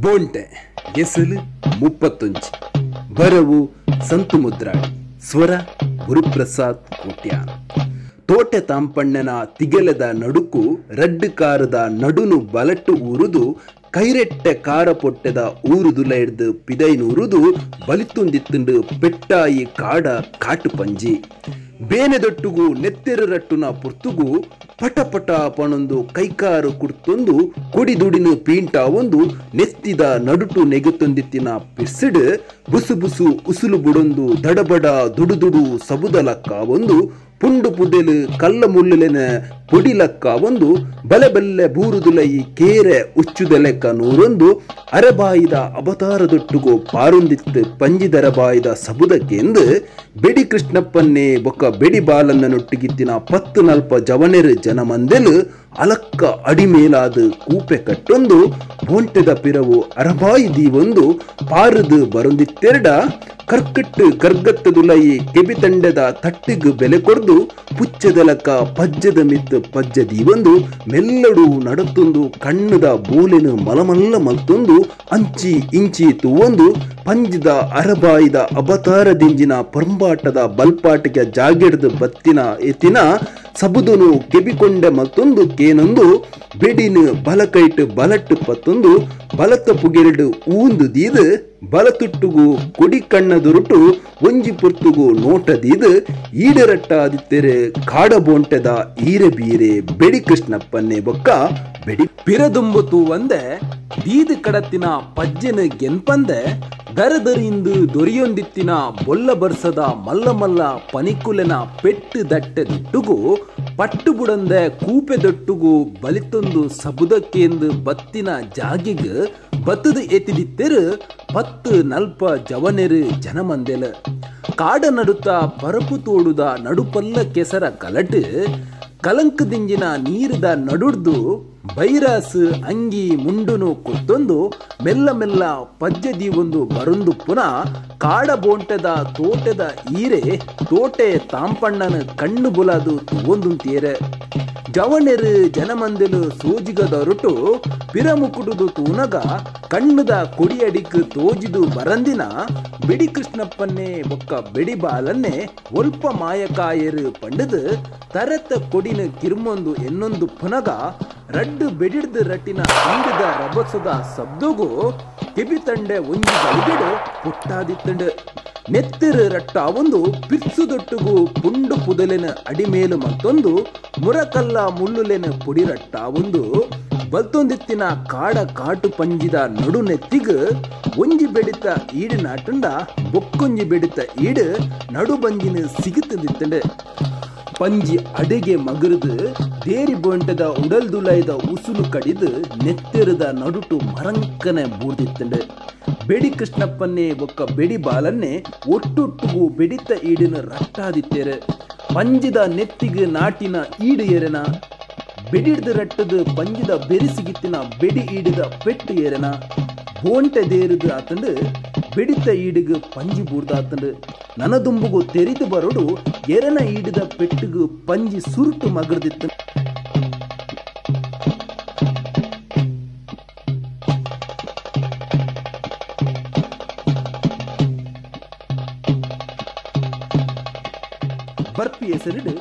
ಬೋಂಟೆ ಎಸಲು 31 ಬರವು ಸಂತು ಮುದ್ರಾಡಿ ಸ್ವರ ಗುರುಪ್ರಸಾದ್ ಕೋಟ್ಯಾನ್. ತೋಟೆ ತಾಂಪಣ್ಣನ ತಿಗೆಲದ ನಡುಕು ರಡ್ಡು ಕಾರದ ನಡುನು ಬಲಟ್ಟು ಊರುದು ಕೈರೆಟ್ಟೆ ಕಾರ ಪೊಟ್ಟೆದ ಊರುದುಲ ಹಿಡ್ದು ಪಿದೈನೂರುದು ಬಲಿತುಂದಿತ್ತುಂಡು ಪೆಟ್ಟಾಯಿ ಕಾಡ ಕಾಟು ಪಂಜಿ. ಬೇನೆದೊಟ್ಟುಗು ನೆತ್ತೆರು ರಟ್ಟುನ ಪುರ್ತುಗು ಪಟ ಪಟ ಪಣೊಂದು ಕೈಕಾರು ಕುಡ್ತೊಂದು ಕೊಡಿದುಡಿನ ಪೀಂಟ ಒಂದು ನೆತ್ತಿದ ನಡುಟು ನೆಗೆತೊಂದಿತ್ತಿನ ಪಿರ್ಸಿಡು ಬುಸು ಬುಸು ಉಸುಲು ಬುಡೊಂದು ದಡಬಡ ದುಡುದುಡು ಸಬುದಲಕ್ಕ ಒಂದು ಪುಂಡು ಪುದೆಲು ಕಲ್ಲ ಮುಳ್ಳುಲೆನ ಪೊಡಿಲಕ್ಕ ಒಂದು ಬಲೆ ಬಲ್ಲೆ ಬೂರುದುಲೈ ಕೇರೆ ಉಚ್ಚುದಲೆಕ್ಕ ನೂರೊಂದು ಅರಬಾಯಿದ ಅವತಾರದೊಟ್ಟುಗು ಪಾರೊಂದಿತ್ತು ಪಂಜಿದರಬಾಯಿದ ಸಬುದಕ್ಕೆಂದು ಬೆಡಿ ಕೃಷ್ಣಪ್ಪನ್ನೇ ಬೊಕ್ಕ ಬೆಡಿ ಬಾಲನ್ನೊಟ್ಟಿಗಿತ್ತಿನ 10 ನಲ್ಪ ಜವನೆರು ಜನಮಂದೆಲು ಅಲಕ್ಕ ಅಡಿಮೇಲಾದ ಕೂಪೆ ಕಟ್ಟೊಂದು ಬೋಂಟೆದ ಪಿರವು ಅರಬಾಯಿ ದೀವೊಂದು ಪಾರದು ಬರೊಂದಿತ್ತೆರಡ ಕರ್ಕಟ್ಟು ಕರ್ಗತ್ತದುಲೈ ಕೆಬಿತಂಡದ ತಟ್ಟಿಗು ಬೆಲೆ ಕೊರ್ದು ಪುಚ್ಚದಲಕ ಪಜ್ಜದ ಮಿತ್ತು ಪಜ್ಜ ದೀವೊಂದು ಮೆಲ್ಲಡು ನಡತ್ತೊಂದು ಕಣ್ಣುದ ಬೋಲೆನು ಮಲಮಲ್ಲ ಮಲ್ತೊಂದು ಅಂಚಿ ಇಂಚಿ ತೂವೊಂದು ಪಂಜಿದ ಅರಬಾಯಿದ ಅವತಾರದಿಂಜಿನ ಪರಂಬಾಟದ ಬಲ್ಪಾಟಿಗೆ ಜಾಗೆಡ್ದು ಬತ್ತಿನ ಎತ್ತಿನ ಸಬುದುನು ಕೆಬಿಕೊಂಡೆ ಮತ್ತೊಂದು ಕೇನೊಂದು ಬೆಡಿನು ಬಲಕೈಟು ಬಲಟ್ಟು ಪತ್ತೊಂದು ಬಲತ್ತ ಪುಗೆರಡು ಊಂದು ದೀದು ಬಲತುಟ್ಟುಗು ಕೊಡಿ ಕಣ್ಣದುರುಟು ಒಂಜಿ ಪುರ್ತುಗು ನೋಟದೀದು ಈಡರಟ್ಟಾದಿತ್ತೆರೆ ಕಾಡಬೋಂಟೆದ ಈರೆ ಬೀರೆ ಬೆಡಿ ಕೃಷ್ಣಪ್ಪನ್ನೇ ಬೊಕ್ಕ ಬೆಡಿ ಪಿರದುಂಬು ತೂವಂದೆ ದೀದು ಕಡತ್ತಿನ ಪಜ್ಜೆನು ಗೆನ್ಪಂದೆ ದರದರಿಂದು ದೊರಿಯೊಂದಿತ್ತಿನ ಬೊಲ್ಲ ಬರ್ಸದ ಮಲ್ಲ ಮಲ್ಲ ಪನಿಕುಲೆನ ಪೆಟ್ಟು ದಟ್ಟೆ ದೊಟ್ಟುಗು ಪಟ್ಟು ಬುಡಂದೆ ಕೂಪೆ ದೊಟ್ಟುಗು ಬಲಿತೊಂದು ಸಬುದಕ್ಕೆಂದು ಬತ್ತಿನ ಜಾಗಿಗ್ ಬತ್ತದು ಎತ್ತಿದಿತ್ತೆರು 10 ನಲ್ಪ ಜವನೆರು ಜನಮಂದೆಲ. ಕಾಡ ನಡುತ್ತ ಪರಪು ತೋಡುದ ನಡುಪಲ್ಲ ಕೆಸರ ಕಲಟು ಕಲಂಕದಿಂಜಿನ ನೀರದ ನಡುಡ್ದು ಬೈರಾಸು ಅಂಗಿ ಮುಂಡುನು ಕೊತ್ತೊಂದು ಮೆಲ್ಲ ಮೆಲ್ಲ ಪಜ್ಜದಿ ಒಂದು ಬರುಂದು ಪುನಃ ಕಾಡಬೋಂಟದ ತೋಟದ ಈರೆ ತೋಟೆ ತಾಂಪಣ್ಣನ ಕಣ್ಣು ಬುಲಾದು ತೂವೊಂದುಂತೇರೆ. ಜವನೆರು ಜನಮಂದೆಲು ಸೋಜಿಗದೊರಟು ಪಿರಮುಕುಡುದು ತೂನಗ ಕಣ್ಣುದ ಕೊಡಿಯಡಿಕ್ ತೋಜಿದು ಬರಂದಿನ ಬೆಡಿ ಕೃಷ್ಣಪ್ಪನ್ನೇ ಬೊಕ್ಕ ಬೆಡಿ ಬಾಲನ್ನೇ ಒಲ್ಪ ಮಾಯಕಾಯರು ಪಂಡದು ತರತ ಕೊಡಿನ ಕಿರ್ಮೊಂದು ಎನ್ನೊಂದು ಪುನಗ ರಡ್ಡು ಬೆಡಿಡ್ದು ರಟ್ಟಿನ ಅಂಗದ ರಭಸದ ಶಬ್ದಗೂ ಕೆಬಿತಂಡೆ ಒಂಜಿ ಬಲಿಗೆಡು ಪುಟ್ಟಾದಿತ್ತಂಡು. ನೆತ್ತಿರು ರಟ್ಟ ಒಂದು ಪಿರ್ಸುದೊಟ್ಟುಗು ಪುಂಡು ಪುದಲೆನ ಅಡಿಮೇಲು ಮತ್ತೊಂದು ಮುರಕಲ್ಲ ಮುಳ್ಳುಲೆನ ಪುಡಿರಟ್ಟ ಒಂದು ಬಲ್ತೊಂದಿತ್ತಿನ ಕಾಡ ಕಾಟು ಪಂಜಿದ ನಡು ನೆತ್ತಿಗ್ ಒಂಜಿ ಬೆಡಿತ ಈಡು ನಾಟುಂಡ ಬೊಕ್ಕೊಂಜಿ ಬೆಡಿತ ಈಡು ನಡು ಬಂಜಿನ ಸಿಗುತ್ತಂದಿತ್ತಂಡು. ಪಂಜಿ ಅಡೆಗೆ ಮಗರುದು ದೇರಿ ಬೋಂಟದ ಉಡಲ್ದುಲೈದ ಉಸುಲು ಕಡಿದು ನೆತ್ತೆರದ ನಡುಟು ಮರಂಕನೆ ಬೂರ್ದಿತ್ತಂಡು. ಬೆಡಿ ಕೃಷ್ಣಪ್ಪನ್ನೇ ಬೊಕ್ಕ ಬೆಡಿ ಬಾಲನ್ನೇ ಒಟ್ಟೊಟ್ಟುಗು ಬೆಡಿತ ಈಡಿನ ರಟ್ಟಾದಿತ್ತೇರು. ಪಂಜಿದ ನೆತ್ತಿಗೆ ನಾಟಿನ ಈಡು ಏರೆನ ಬೆಡಿಡ್ದು ರಟ್ಟದು ಪಂಜಿದ ಬೆರಿಸಿಗಿತ್ತಿನ ಬೆಡಿ ಈಡಿದ ಪೆಟ್ಟು ಏರೆನ ಬೋಂಟೆ ದೇರುದು ಆತಂಡು ಬೆಡಿತ ಈಡಿಗೆ ಪಂಜಿ ಬೂರ್ದಾತಂಡು. ನನದುಂಬುಗು ತೆರಿದು ಬರೋಡು ಎರೆನ ಈಡಿದ ಪೆಟ್ಟುಗು ಪಂಜಿ ಸುರುಟು ಮಗರ್ದಿತ್ತು. ಬರ್ಪಿ ಹೆಸರಿಡು.